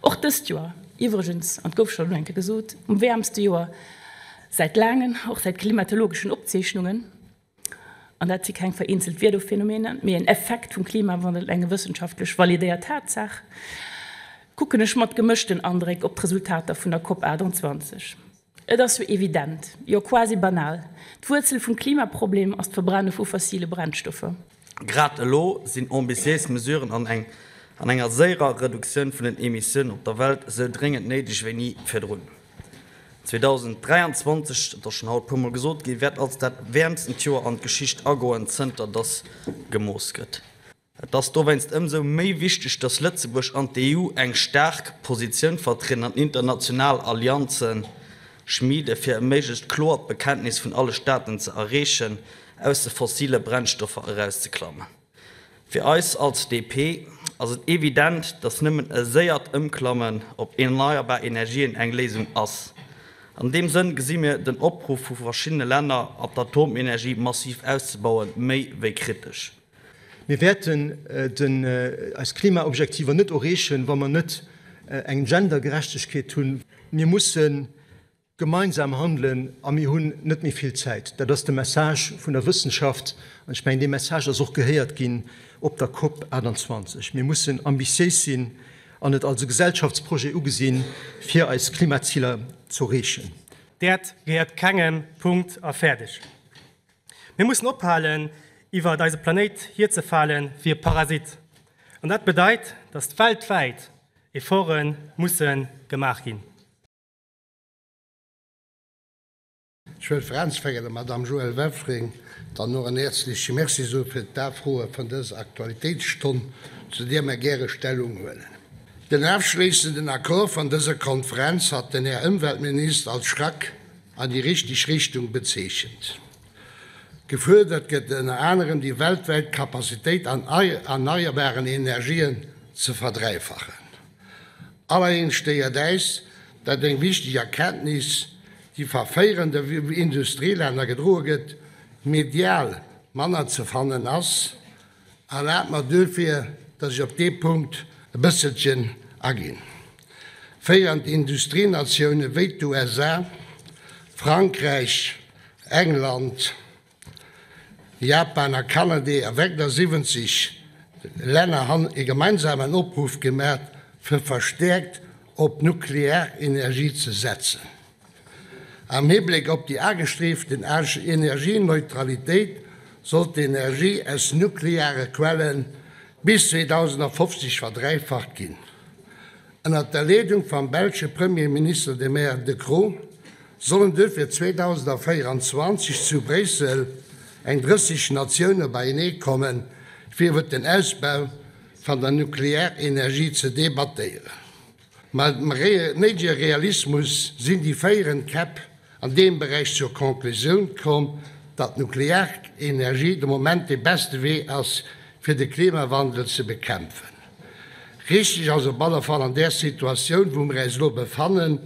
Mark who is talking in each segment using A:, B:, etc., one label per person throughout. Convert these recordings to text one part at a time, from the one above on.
A: Och dëst Joer iwwregens, an et gouf scho elo eng Kéier gesot, um wäermste Joer säit laangen, och säit klimatologeschen Opzeechnungen, an dat si keng vereenzelt Wiederphänomene, mee en Effekt vum Klimawandel, eng wëssenschaftlech validéiert Tatsaach, kucken ech mat gemëschten Andréck op d'Resultater vun der Cop 28. Et ass jo evident, jo quasi banal, D'Wuerzel vum Klimaproblem ass d'Verbrenne vu fossile Brennstoffer.
B: Grad elo sinn ambitiéis Mesuren an eng an enger séierer Reduktioun vun den Emissiounen op der Welt esou dréngend néideg wéi ni virdrun. 2023, dat ass schonn haut e puermol gesot ginn, wäert als dat wäermstent Joer an d'Geschicht agoen, zënter datt gemooss gëtt. Et ass dowéinst ëmsou méi wichteg, datt Lëtzebuerg an d'EU eng staark Positioun vertrieden an international Allianze schmide fir e méiglechst kloert Bekenntnis vun alle Staaten ze erreechen, aus de fossile Brennstoffer erauszeklammen. Fir eis als DP ass et evident, datt nëmmen e séiert Ëmklammen op erneierbar Energien eng Léisung ass. An deem Sënn gesi mir den Opruff vu verschiddene Länner, op d'Atomenergie massiv auszebauen, méi wéi kritesch.
C: Mir wäerten eis Klimaobjektiver net erreechen, wa mer net eng Gendergerechtegkeet hunn. Mir musse gemeinsam handelen a mir hunn net méi vill Zäit. Dat ass de Message vun der Wëssenschaft an ech mengen, dee Message ass och gehéiert ginn op der Cop 28. Mir mussen ambitiéis sinn an et als e Gesellschaftsprojet ugesinn, fir eis Klimaziler z'erreechen.
D: D'Äerd gehéiert kengem, Punkt a fäerdeg. Mir mussen ophalen, iwwert eise Planéit hierzefale wéi e Parasit. An dat bedeit, datt weltwäit Efforte musse gemaach ginn.
E: Ech wëll vorausféieren, der Madame Joëlle Welfring dann och en häerzleche Merci soe fir d'Afroe vun dëser Aktualitéitsstonn, zu deer mer gäre Stellung huelen. Den afschléissenden Accord van dëser Konferenz hat den Här Ëmweltminister als Schrack an déi richteg Richtung bezeechent. Gefuerdert gëtt ënner anerem déi weltwäit Kapazitéit an erneierbaren Energien ze verdräifachen. Allerdéngs stéiert äis, datt eng wichteg Erkenntnis, déi va féierende Industrielänner gedroe gëtt, medial manner ze fannen ass. Erlaabt mer duerfir, datt ech op dee Punkt e bësselchen aginn. Féierend Industrienatioune wéi d'USA, Frankräich, England, Japan a Kanada a weider 70 Länner han e gemeinsamen Opruff gemaat, fir verstäerkt op Nuklearenergie ze setzen. Am Hibléck op déi agestriiften Energieneutralitéit soll d'Energie aus nukleare Quelle bis 2050 verdräifacht ginn. Ënnert der Leedung vam belsche Premierminister, dem Här De Croo, sollen duerfir 2024 zu Bréissel eng 30 Natioune beienee kommen, fir iwwert den Ausbau van der Nuklearenergie ze debattéieren. Mat dem néidege Realismus sinn déi féierend Käpp an deem Beräich zur Conclusioun komm, datt d'Nuklearenergie de Moment dee beste Wee ass, fir de Klimawandel ze bekämpfen. Richteg ass op alle Fall an där Situatioun, wou mir äis elo befannen,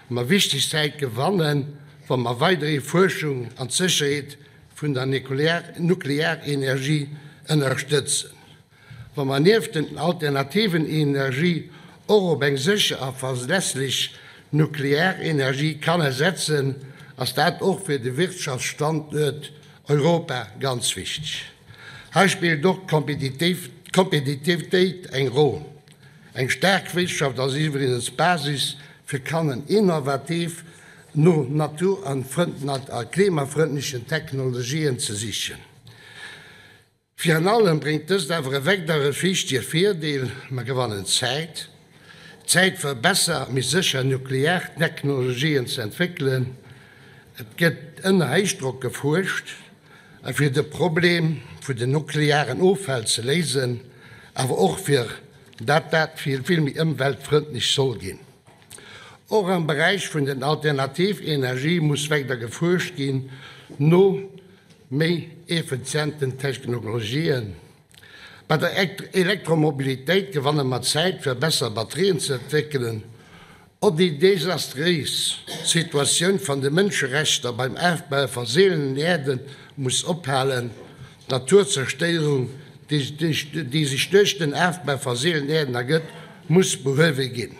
E: mer wichteg Zäit gewannen, wa mer weiderhi Fuerschung an d'Sécherheet vun der Nuklearenergie ënnerstëtzen. Wa mer nieft den alternativen Energie och op eng sécher a verlässlech Nuklearenergie kanne setzen, ass dat och fir de Wirtschaftsstanduert Europa ganz wichteg. Hei spillt och d'Kompetitivitéit eng Roll. Eng staark Wirtschaft ass iwwregens d'Basis fir kannen innovativ no natur a klimafrëndlechen Technologien ze sichen. Virun allem bréngt dëst awer e weidere wichtege Virdeel, Mer gewannen Zäit. Zäit fir besser a méi sécher Nukleartechnologien ze entwéckelen. Et gëtt ënner Héichdrock gefuerscht a fir de Problem vun den nuklearen Offäll ze léisen, awer och fir dat dat vill méi ëmweltfrëndlech soll ginn. Och am Beräich vun den alternativ Energie muss weider gefuerscht ginn no méi effizienten Technologien. Bei der Elektromobilitéit gewanne mer Zäit fir besser Batterien ze entwéckelen. Och déi desastréis Situatioun van de Mënscherechter beim Afbau va seelenen Äerden muss ophalen. D'Naturzerstëierung, déi sech duerch den Afbau va seelenen Äerden ergëtt, muss behuewe ginn.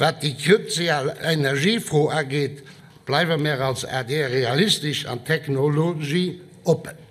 E: Wat déi kruzial Energiefro ageet, bleiwe mär als adr realistesch an technologieoppen.